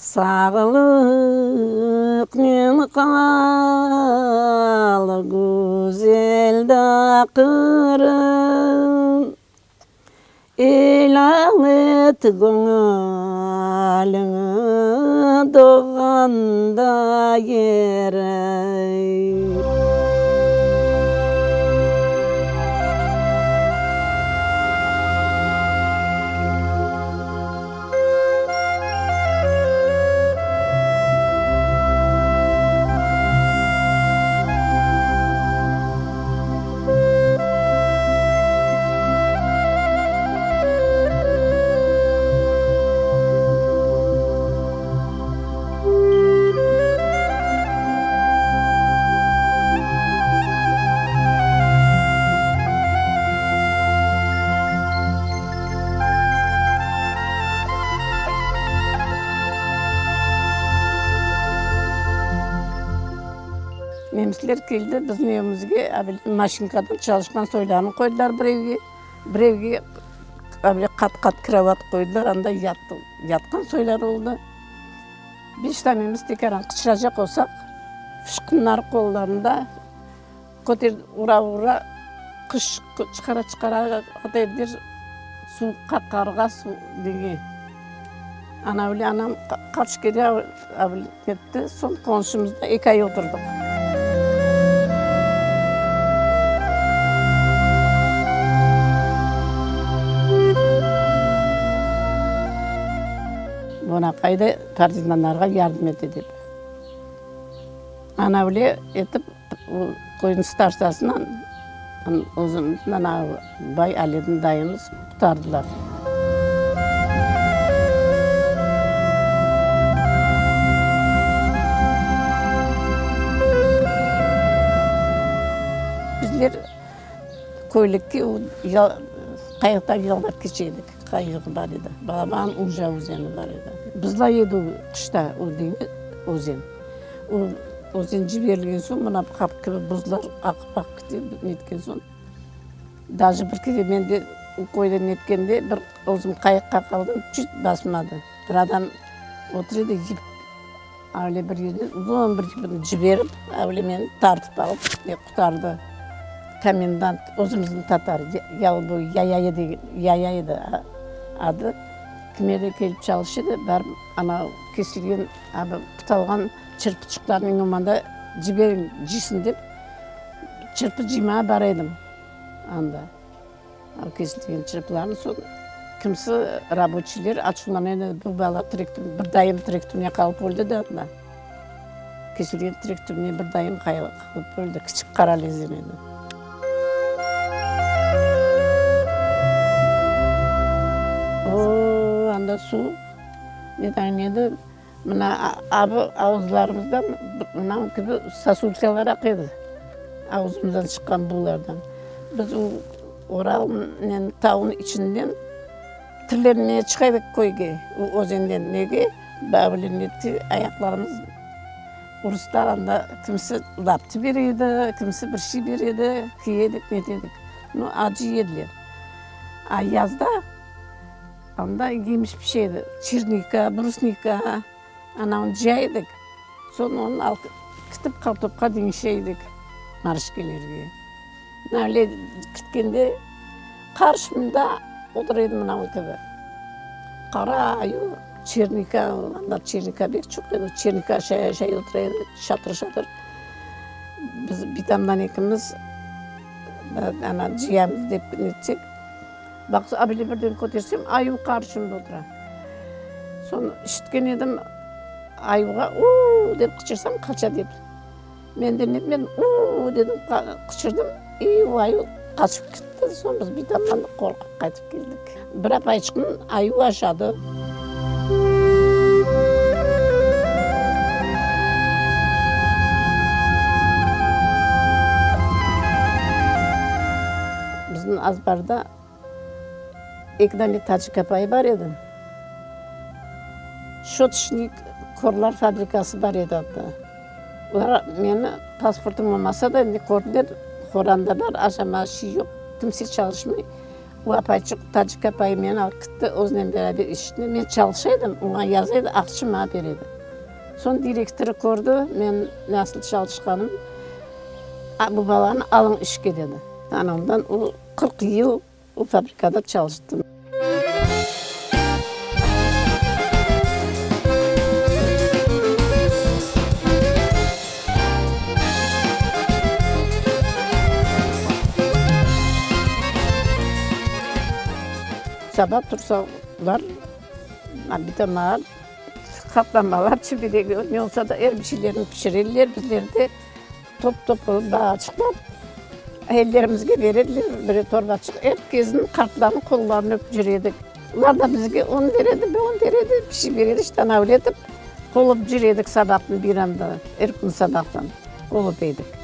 Sağlıqnen qal, güzel da Qırım, Elâl et göñüliñi doğğan da yeriñ. Nemisler keldi bizim evimizge, maşinkadan çalışqan soylarını qoydılar bir evge, bir evge qat-qat krovat qoydılar, anda yattı, yatqan soylar oldı. Beş tanemiz tekaran qıçıracaq olsaq, fışqınlar qollarında. Köter ura-ura qış çıqara-çıqara ata ediler suvuqqa, qarğa, nege. Ana öyle anam qaç kere ketti, soñ qonşumızda eki ay oturdıq. Bonaqay da partizanlarğa yardım ete dep. Ana öyle etip. O köyniñ starsasınan özümizniñ ana bay Aledin dayımız qurtardılar. Bizler köylükke qayıqta yollar keçe edik. Qayıq bar edi. Balaban Unca özeni bar edi. Buzlay edi o qışta o özen. O özen ciberilgen soñ, mına qap kibi buzlar aqıp aqıp kete, netken soñ, daje bir kere men de o köyde netkende bir özüm qayıqqa qaldım, çüt basmadı. Bir adam otur edi, yip öyle bir yerden uzun bir yipni ciberip, öyle meni tartıp alıp qurtardı. Komendant, özümizniñ tatar, Yalıboyu Yayaya degen, Yaya edi adı, kimerde kelip çalışır edi, barıp ana kesilgen Abi, putalğan çırpıçıqlarnıñ omanda ciberiñ, cıysın dep, çırpı cıymağa bara edim anda. Kesilgen çırpılarnı soñ kimsi raboçiyler açuvlana edi, bu bala tirek tübünde, bir dayım tirek tübüne qalıp öldi de anda. Kesilgen tirek tübüne bir dayım qalıp öldi, kiçik Qaralezen edi. O, anda suv. Neden edi? Mına abı avuzlarımızdan mına kibi sosulkalar aq edi, avuzımızdan çıqqan buvlardan. Biz o Oralnen tavnıñ içinden tirlenmeye çıqa edik köyge, o özenden. Nege? Babilen etti, ayaqlarımız uruslar anda kimisi laptı bere edi, kimisi bir şey bere edi, kiye edik, nete edik. No, acı ediler. A yazda Anda yemiş pişe edi, çernika, brusnika, anavını cıya edik, soñ onı alıp ketip qartopqa deñişe edik marışkelerge. Mına öyle ketkende qarşımda otura edi mınavı kibi qara ayu, çernika, anda çernika pek çoq edi, çernika aşay aşay otura edi, şatır-şatır. Biz bitamdan ekimiz ana cıyamız dep netsek. Baqsa, abile birden kötersem, ayuv qarşımda otura. Soñ işitken edim, ayuvğa u-u dep qıçırsam, qaça dep. Men de netmedim, u-u dedim, qıçırdım, i o ayuv qaçıp ketti. Soñ biz bitamdan qorqıp qaytıp keldik. Bir apayçıqnı ayuv aşadı. Bizim azbarda eki dane tacik apayı bar edi. Şötışnik korlar fabrikası bar edi anda. Olar meni pasportım olmasa da, endi kördiler, qoranda bar, aşama şey yoq, kimse çalışmay. O apayçıq, tacik apayı meni alıp kitti özünen beraber işine. Men çalışa edim, oña yaza edi, aqça maña bere edi. Soñ direktorı kördi, men nasıl çalışqanım, bu balanı alıñ işke dedi. Ana ondan o 40 yıl o fabrikada çalıştım. Saba tursalar, bir de maal qaplamalar, çiberek, ne olsa da er bir şeylerni pişirerler, bizler de top-top olıp bağaçıqlap ellerimizge berediler birer torbaçıq. Er kesniñ, qartlarnıñ qollarını öpüp cür edik. Olar da bizge un beredi, bir un beredi, bir şey beredi, işte ana öyle etip qolup cür edik sabaqnı bayramda, er kün sabaqtan qolup edik.